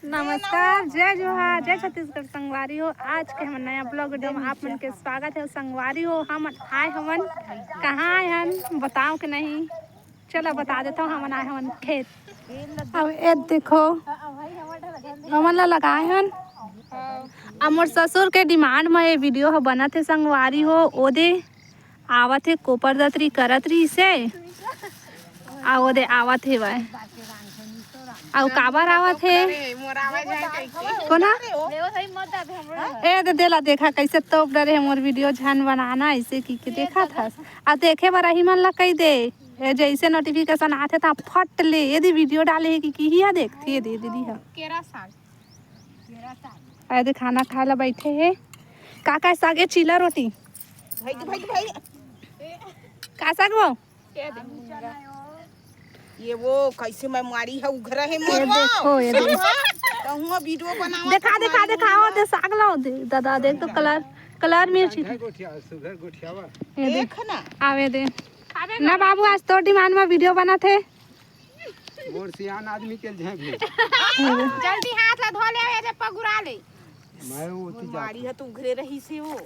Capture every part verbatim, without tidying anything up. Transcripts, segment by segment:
नमस्कार, जय जोहार, जय छत्तीसगढ़ संगवारी हो। आज के हमर नया ब्लॉग वीडियो में आप मन के स्वागत है। संगवारी हो, हमन आए हवन, कहाँ आए हन बताओ के नहीं, चला बता देता हूँ। हमन आए हवन खेत। अब ए देखो, हमन ला लगाए हन। अब मोर ससुर के डिमांड में ये वीडियो ह बनत है संगवारी हो। ओदे आवत हे कोपर दतरी करत रहिसे, आ ओदे आवत हे वह। अउ काबर आवत हे? कोना? ए दे देला देखा कैसे तोप डरे हे मोर वीडियो झन बनाना ऐसे की के देखा था। आ देखे बर अही मन ला कही दे, ए जैसे नोटिफिकेशन आथे ता फट ले यदि वीडियो डाले हे कि की हिया देखती है दे दीदी हा। केरा साग। ए दे खाना खाए ला बैठे हे। का का साग? ए चीला रोटी। भाई भाई भाई। का साग वो? ये वो कैसे मैं मारी है उघरा है ये मोर वो। देखो, ये देखो। कहूँ वीडियो बनावा देखा, तो देखा, मारी देखा, वो दे साग लाओ दे, दादा देख तो कलर, कलर मिर्ची। सुघर गोठिया, सुघर गोठियावा। ये देख। देख ना। आवे दे। ना बाबू, आज तो डिमांड में वीडियो बना थे। मोर सियान आदमी के झेंप ले। जल्दी हाथ ला धो ले, ये जे पगुरा ले। मैं वो की मारी है तो उघरे रही से वो।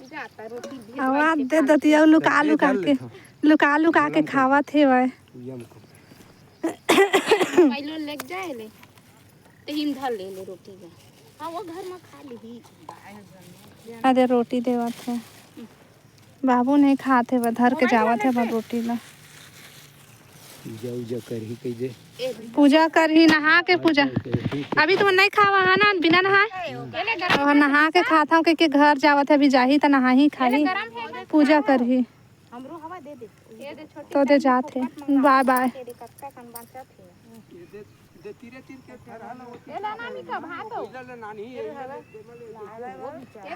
जाता रोटी भी आवाज दे दतिया लुका लुका के, लुका लुका के खावत हे वह। मोबाइलो लेके जाए ले, तो हिम धर ले ले रोटी ला। हाँ, वो घर में खा ली। अरे रोटी देवत हे। बाबू नहीं खात हे, वह धर के जावत हे अपन रोटी ला। पूजा उजा करही कहि दे। पूजा करही, नहा के पूजा। अभी तुम नहीं खावा है ना, बिना नहाए? और नहा के खात हूँ, क्योंकि घर जावत हे, अभी जाही त नहाही खाही, पूजा करही। तो दे जात हे, बाय बाय।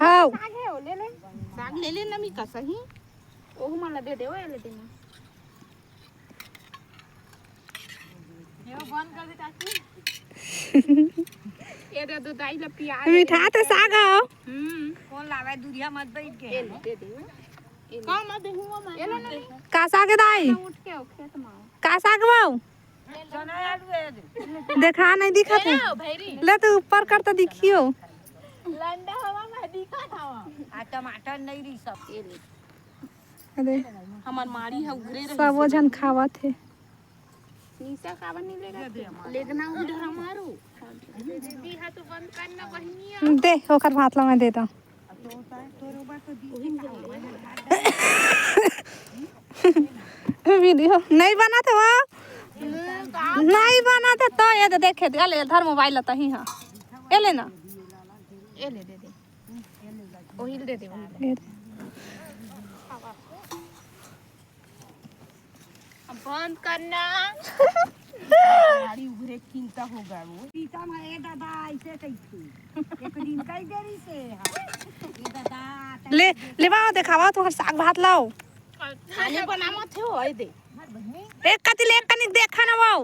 हाँ। साग ले ले नमी का सही। ओहू मन ला दे दे, ओए ले दे ना। ये बंद कर दे काकी। ये दे दो दाई ला पिया दे। मिठा तो साग हो। हम्म। कौन लावे दूरिया मत बैठ के। ये ले, दे दे। ये ले। कौन मत देहूँ वो मैं। ये ले ना। का साग है दाई? उठ के आओ खेत में आओ। का साग बाऊ? चना आलू है दे। देखा नहीं दिखत है। ले तो ऊपर कर तो दिखियो। लंडा हवा में दिखत हवा। आ टमाटर नहीं रही सब। ये ले। अरे हमर माड़ी है उघरे रही। सबो झन खावत हे। निशा काबर नहीं लेगा? लेगना उधर हमारो। दीदी हा तो बंद करना बहिनिया। दे ओकर भात ला मैं दे दो। वीडियो नहीं बना था वो। नहीं बना था तो ये दे देखे दे, ले धर मोबाइल लता ही हाँ। ए लेना। ए ले दे दे। ओहिल दे दे, ओहिल। ये दे। अब बंद करना। गाड़ी उघरे किनता होगा वो। पीता में ए दादा ऐसे कैसे? एक दिन कई देरी से है। ए दादा, ले, ले बाओ, देखावा तोहर साग भात लाओ। खाने बनावत हो, ओए दे। एक कति ले, एक कनिक देखा ना बाओ।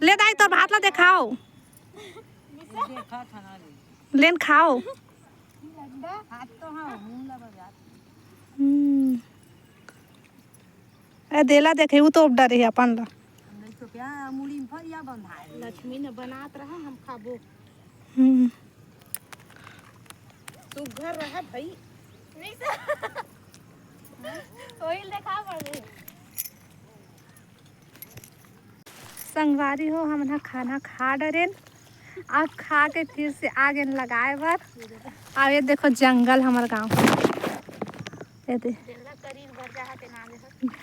ले दाई, तोर भात ला देखाओ। लेन खाओ। हम्म। ए, देला देखे, उ तो डरे हे अपन ला। लक्ष्मी ने बनात रहा, हम खाबो। हम्म। सुघर रहा भाई। ओहिल देखा पड़े। संगवारी हो, हमन ह खाना खा डरेन, अब खा के फिर से आ गेन लगाए बर। अब ये देखो जंगल हमर गांव, ये दे।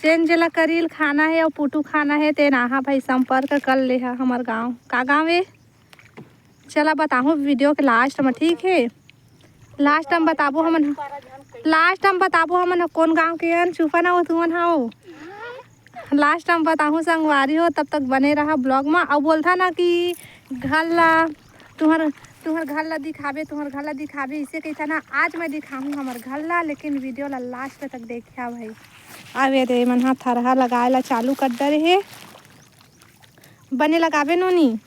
जेन जेला करील खाना हे अउ पुटू खाना हे, तेन आहा भाई संपर्क कर ले हा हमर गांव। का गांव हे? चला बताहूँ वीडियो के लास्ट में, ठीक हे? लास्ट में बताबो हमन, लास्ट में बताबो हमन कोन गांव के हन। चुपा ना हो तुमन, हाँ। लास्ट में बताहूँ संगवारी हो, तब तक बने रहा ब्लॉग में। अउ बोलथा ना कि घर ला तुहर, तुहर घर ला दिखाबे, तुहर घर ला दिखाबे, इसे कहिथा ना। आज मैं दिखाहूँ हमर घर ला, लेकिन वीडियो ला लास्ट तक देखिया भाई। अब ये दे मन हा थरहा लगाए ला चालू कर डरे हे। बने लगाबे नोनी।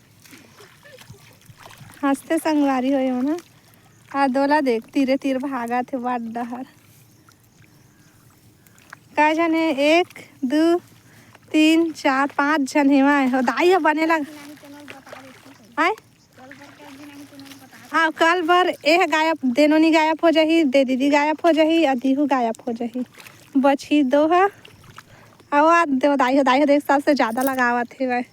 हंसते संगवारी हो ये मन हा। आ दोला देख, तीरे तीर भागत हे बड़ डहर। काय झन हे? एक, दू, तीन, चार, पाँच झन हेवय। हो दाई ह बने लग, आय। अब कल बर एह गायब, दे नोनी गायब हो जाही, दे दीदी गायब हो जाही, अ दीहू गायब हो जाही। बचही दो ह। अउ आ दे दाई हो, दाई हो देख सबसे ज्यादा लगावत हे भाई।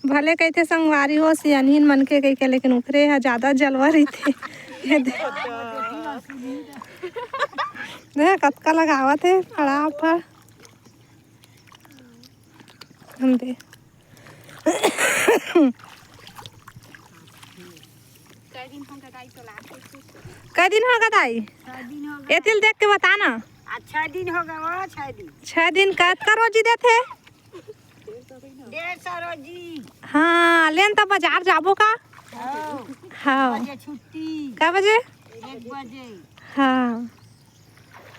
भले कहिथे संगवारी हो सियानहिन मन के कहिके, लेकिन ओकरे ह ज्यादा जलवा रहिथे। ये दे। देख कतका लगावत हे फड़ाफड़। हम दे। कै दिन हो गे दाई? ए तिल देख के बता ना। आज छह दिन हो गए, वो छह दिन। छह दिन कतका रोजी देथे? डेढ़ सौ रोजी। हाँ, लेन त बाजार जाबो का? हाँ। हाँ। बजे छुट्टी। कै बजे? एक बजे। हाँ।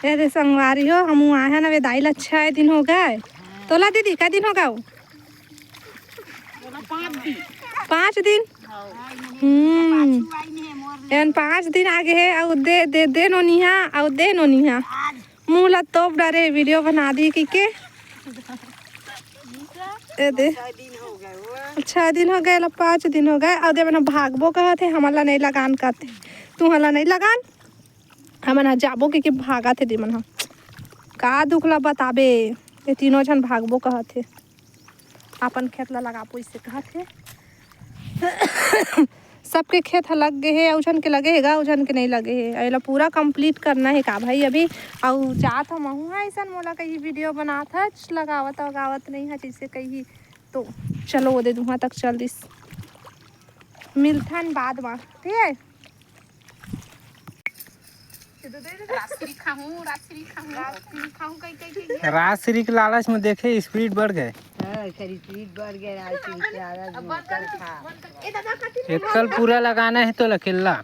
ए दे संगवारी हो, हमू आए हन, अबे दाई ला छह दिन हो गए। तोला दीदी, कै दिन हो गए? पाँच दिन। पाँच दिन? हम्म। एन पाँच दिन आगे हे, अउ दे, दे, दे नोनिहा, अउ दे नोनिहा। मुँह ला तोप डारे, वीडियो बना दी कि के। ए दे। छह दिन हो गए, ला पाँच दिन हो गए, अउ दे मना भागबो कहत हे, हमन ला नहीं लगान कहत हे। तुहन ला नहीं लगान, हमन ह जाबो के, के भागत हे दे मन ह। का दुख ला बताबे, ये तीनों झन भागबो कहत हे। अपन खेत ला लगाबो इसे कहत हे। सबके खेत ह लग गे हे, अउ झन के लगे हे गा, अउ झन के नहीं लगे हे। एला पूरा complete करना हे का भाई अभी। अउ जात ह महू ह अइसन, मोला कही वीडियो बनात ह, लगावत वगावत नहीं ह, जैसे कही तो चलो ओदे दुहा तक चल दिस। मिलथन बाद मा, ठीक है? राजश्री खाहूँ, राजश्री खाहूँ, राजश्री खाहूँ, कहीं, कहीं, कहीं। राजश्री के लालच में देखे speed बढ़ गए। हाँ, एकर speed बढ़ गए, राजश्री के लालच में। एतकल पूरा लगाना है तो अकेला।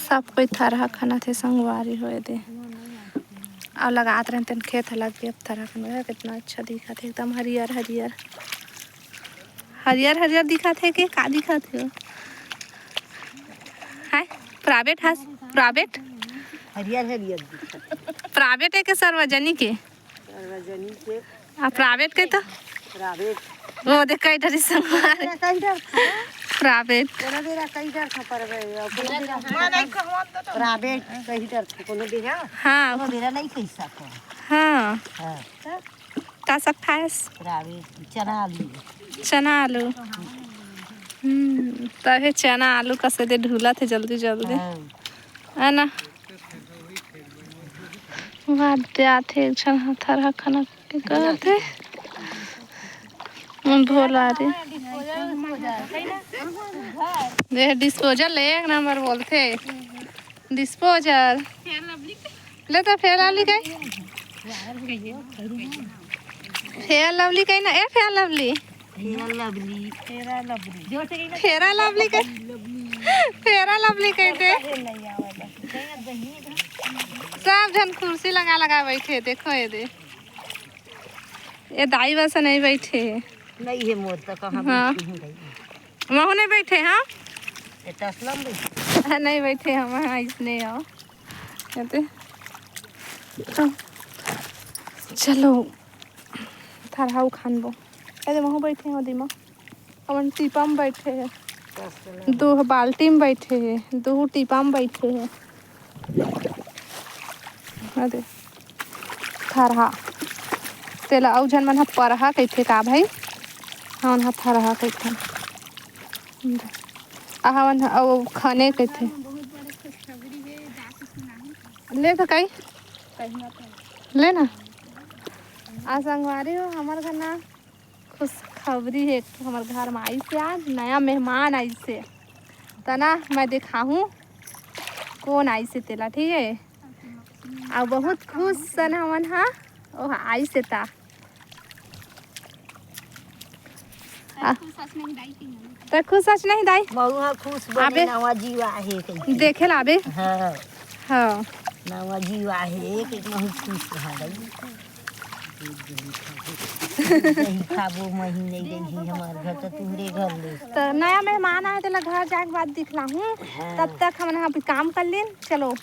सब कोई थरहा खनत हे संगवारी हो एदे। अउ लगात रहे तेन खेत ह लग गे, अब थरहा खन कितना अच्छा दिखत हे, एकदम हरियर हरियर। हरियर हरियर दिखत हे के का दिखत हे? हाय, private हस, private? हरियर हरियर दिखत। Private हे के सार्वजनिक हे? सार्वजनिक हे। आ, private के तो? Private। वो देख, कई डरी संगवारी। कई डर था। Private। कोनो बेरा कई डर था, पर वे, कोनो बेरा private कई डर था, कोनो बेरा नहीं पैसा था। हाँ। हाँ। हाँ। का साग खायस? रावे, चना आलू। चना आलू। हम्म, तभे चना आलू कसे दे ढूलत हे जल्दी जल्दी। हाँ। है ना? वाद दे आथे एक झन ह थरहा खनक के कहत हे। भोला रे। ये disposal एक नंबर बोलथे। Disposal। ले तो Fair Lovely कही। Fair Lovely कही ना, ए Fair Lovely। Fair Lovely। Fair Lovely कही। Fair Lovely कही थे। सब झन कुर्सी लगा लगा बैठे, देखो ये दे। ये दाई बस नहीं बैठे। नहीं है मोर तो कहाँ हाँ। बैठी हूँ दाई। महू नहीं बैठे, हाँ? ये तसला में बैठी। नहीं बैठे हम, हाँ, इसने आओ। कहते, तो चलो, थरहा उखानबो। अरे, महू बैठे हो दिमा। अपन टीपा में बैठे हे। तसला। दो बाल्टी में बैठे हे, दो टीपा में बैठे हे। अरे, थरहा। तेला अउ झन मन ह परहा कहिथे का भाई? हमन ह थरहा कहिथन। आ हमन ह अउ खने कहिथे। ले तो कई? ले ना। आ संगवारी हो, हमर घर ना खुशखबरी हे, एक ठो हमर घर में आइस हे आज, नया मेहमान आइस हे। त ना, मैं देखाहूँ कोन आइस हे तेला, ठीक है? अउ बहुत खुश सन हमन हा, ओह आइस हे ता। आ, त खुश हस नहीं दाई? महुआ खुश बने, अबे, नवा जीव आहे कहिके। देखे ला अबे। हाँ। हाँ। नवा जीव आहे, एक, एक बहुत खुश रहा दाई। दही खाबो, महीने दही हमार घर, तो तुहरे घर ले। तो नया मेहमान आए, तेला घर जाए के बाद दिखलाहूँ। हाँ। तब तक हमन अभी काम कर लेन। चलो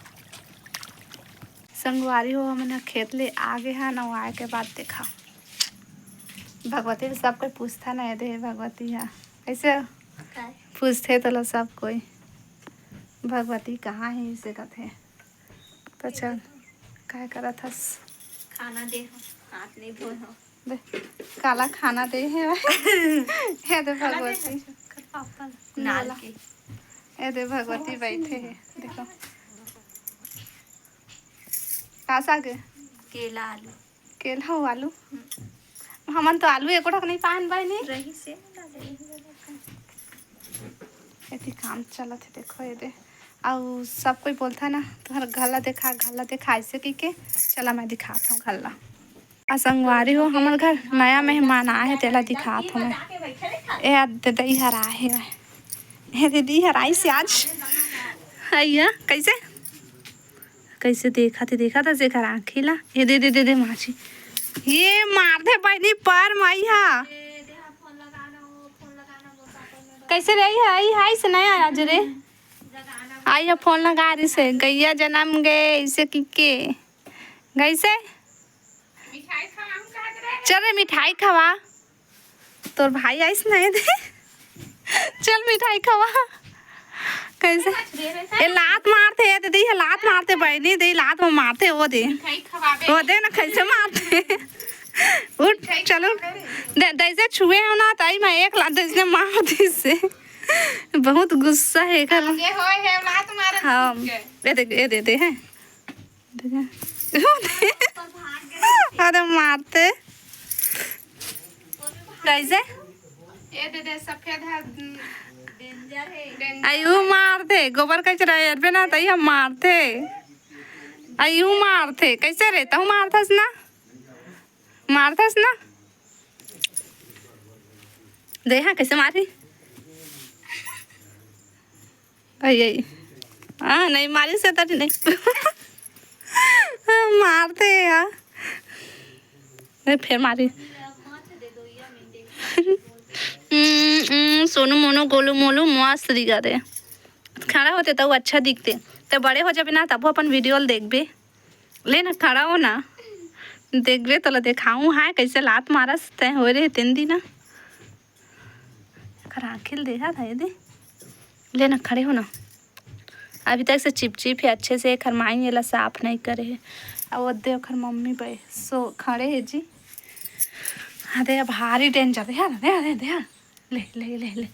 संगवारी हो, हमन ह खेत ले आगे हन, अउ आए के बाद देखा, भगवती तो सब कोई पूछता ना, ये दे भगवती हा, कैसे? काय? पूछथे तोला सब कोई, भगवती कहाँ है, इसे कथे। तो चल, काय करत हस? खाना दे हो, हाथ नहीं धोए हो। दे, काला खाना दे हे। हे दे भगवती। नाल के। ए दे भगवती बैठे हे, देखो। का साग हे? केला आलू। केला अउ आलू? हम्म। हमन तो आलू एको ठक नहीं पान बहिनी। रही से ना डाले। एती काम चलत हे, देखो ये दे। अउ सब कोई बोलता ना, "तुहर घर ला देखा, घर ला देखा," ऐसे कहिके। चला, मैं दिखात हूँ घर ला। आ संगवारी हो, हमर घर नया मेहमान आए हे, तेला दिखात हूँ मैं। ए ददई हर आए हे, ए दीदी हर आइस आज। अइया, कैसे? कैसे देखत हे, देखत हे जेकर आँखी ला। ए दे, दे, दे, दे, माछी। ये मार दे बहिनी पर मई हा। कैसे रे? आई है, आई है, से नया आज रे। आई है, फोन लगा रही से, "गैया जन्म गे," इसे की के। कैसे? चल रे, मिठाई खवा। तोर भाई आइस नहीं दे। चल मिठाई खवा। कैसे? ए लात मारथे, ये दीदी, ये लात मारथे, बहिनी दे, लात में मारथे, वो दे। मिठाई खवाबे। वो दे ना, कैसे मारथे? उठ, चलो। दे, जैसे छुए हो ना, ताई मैं एक लात जैसे मार दी से। बहुत गुस्सा है एकर। आगे होए है, लात मारत हाँ, सीख के। ये दे, ये दे दे है। अरे मारथे। कैसे? ये दे दे, सफेद है, danger है। आयु मारथे, गोबर कचरा एरबे ना, तई हम मारथे। आयु मारथे, कैसे रे? तहु मारथस ना? मारथस ना? दे हाँ, कैसे मारी? आई, आई। हाँ, नहीं मारी से तरी नहीं। मारथे यार। नहीं, फिर मारी। हम्म, हम्म, सोनू मोनू गोलू मोलू मस्त दिखा दे। खड़ा होते तो अच्छा दिखते। तो बड़े हो जाबे ना, तब अपन video ल देखबे। ले ना, खड़ा हो ना। देखबे तोला देखाऊँ, हाय, कैसे लात मारस तै होए रहे तेन दिन ना। एकर आँखी ल देखा था, ये दे। ले ना, खड़े हो ना। अभी तक से चिपचिप है, अच्छे से एकर माई एला साफ नहीं करे है। अब वो दे, ओकर मम्मी बे-, सो खड़े है जी। हाँ दे, अब भारी danger, दे, हाँ, दे, दे, दे, हाँ। ले, ले, ले, ले।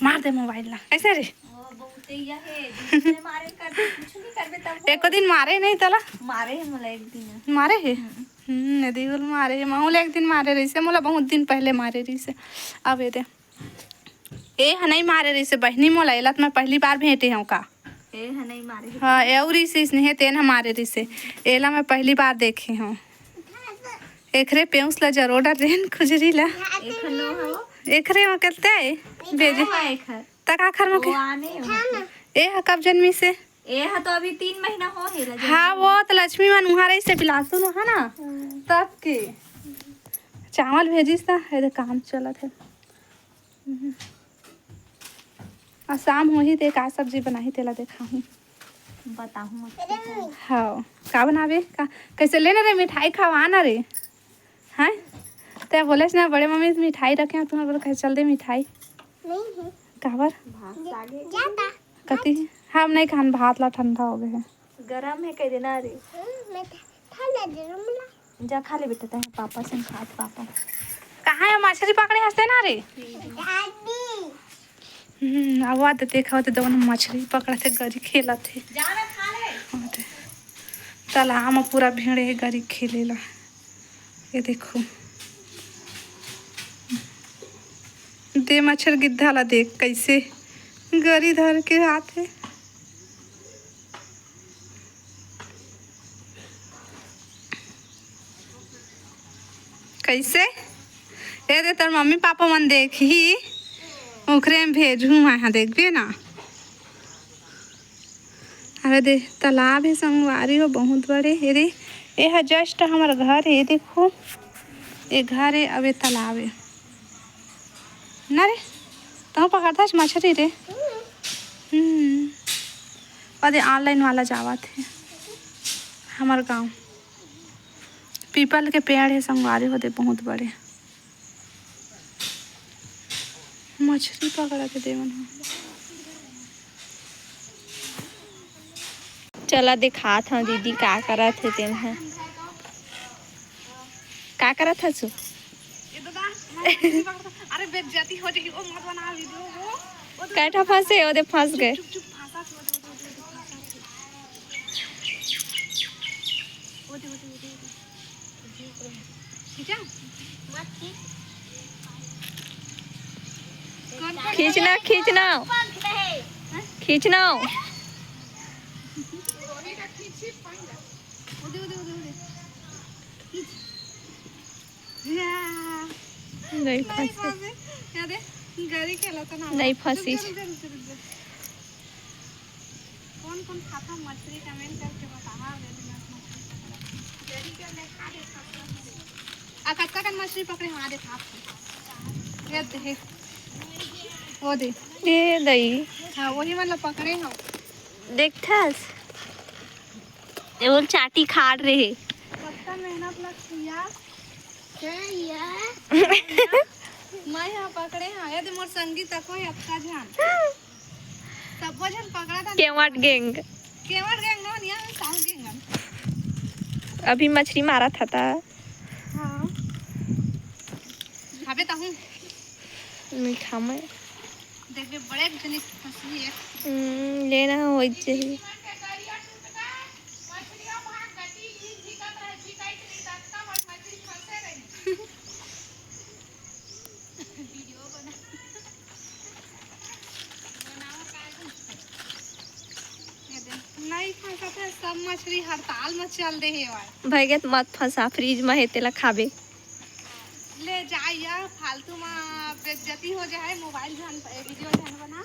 मार दे mobile ला। ऐसे रे। वो बहुते यह है, दूसरे मारे कर दे, कुछ नहीं करबे तब वो एको दिन मारे नहीं तला? मारे है मोला एक दिन। मारे है? हम्म। हम्म, नदी बोल मारे है। महू ले एक दिन मारे रहिसे, मोला बहुत दिन पहले मारे रहिसे। अब ये दे। ए ह नहीं मारे रहिसे बहिनी मोला, एला त मैं पहली बार भेंटे हूँ का। ए ह नहीं मारे है। हाँ, ए अउ रहिसे इसने, तेन ह मारे रहिसे। एला मैं पहली बार देखे हूँ। एकरे पेउस ला जरो डर रेन खुजरी ला। एखर नो हो। एकरे म करते आए। भेजे। हाँ, एखर। तक आखर म के। वो आने हो। ए ह कब जन्मी से? ए ह तो अभी तीन महीना हो हे ला जन्मी। हाँ, वो तो लक्ष्मी मन उहाँ रहिसे बिलासपुर में, है ना? हम्म। तब के। चावल भेजिस ना, ये दे काम चलत है। हम्म। आ शाम होही ते का सब्जी बनाही तेला देखाहूँ। बताहूँ। हाँ, का बनाबे? का, कैसे लेना रे? मिठाई खवा ना रे। हैं? ते बोलेस ना, बड़े मम्मी मिठाई रखे हैं तुम्हारे बर, कहे चल दे मिठाई। नहीं है। काबर? भात सागे। जाता। कति? हम नहीं खान, भात ला ठंडा हो गए है। गरम है कह देना रे। हम्म, मैं ठा-, ठा ले दे, रुमला। जा खा ले बेटा, तैं पापा संग खात पापा। कहाँ है मछली पकड़े हंसते ना रे? दादी। हम्म, अब आते देखा होते दोनों मछली पकड़ते, गरी खेलत है। जा ना खा ले। होते। तालाब में पूरा भीड़ है गरी खेले ला। ये देखो। दे मच्छर गिद्धा ला देख कैसे गरी धर के आथे। कैसे? ए दे तोर मम्मी पापा मन देखही, ओखरे में भेजहूँ मैं, हाँ, देखबे ना। अरे दे, तालाब है संगवारी हो, बहुत बड़े। ये दे, ये ह just हमर घर है, ये देखो। ए घर ए, अब ए तालाब ए। ना रे, तहूँ पकड़थस मछरी रे? हम्म। ओदे online वाला जावत हे हमर गाँव। पीपल के पेड़ हे संगवारी हो दे, बहुत बड़े। मछरी पकड़त हे देवन ह। चला दिखात हव दीदी का करत हे तेन ह। का करत हसु? अरे बेइज्जती हो जाही, ओ मत बना वीडियो वो। कैठा फंसे, ओदे फंस गए। चुप, चुप, फंसा थे, ओदे, ओदे, ओदे, ओदे, फंसा थे। ओदे, ओदे, ओदे, ओदे। खींचा? मत खींच। कौन, कौन? खींचना, खींचना। खींचना। ओदे, ओदे, ओदे, ओदे। खींच। या। नहीं नहीं फंसे। फंसे। या दे, गरी खेलत ना। नहीं फंसी। रुक जा, रुक जा, रुक जा, रुक जा। कौन कौन खाता मछली, comment करके बताहा। आ कतका कन मछली पकड़े हव, आ देख आप। ये दे, वो दे। ए दई। हाँ, वही वाला पकड़े हव। देखथस? ए बोल चाटी खाड़ रहे। कतका मेहनत लगथे यार। मैं यहाँ पकड़े हव, ये दे मोर संगी तको हे अतका झन। सबो झन पकड़ा था। केवट gang। केवट gang नोहन, यहाँ साहू gang हन। अभी मछली मारा था ता। हाँ। खाबे तहूँ। नहीं खा मैं। देखबे बड़े जनिक फंसी हे। हम्म, लेना हो चाहिए। नहीं फंसत हे, सब मछली हड़ताल में चल दे हे वाय। भैया मत फंसा, fridge में हे तेला खाबे। ले जा या, फालतू में बेइज्जती हो जाए, mobile झन, video झन बना।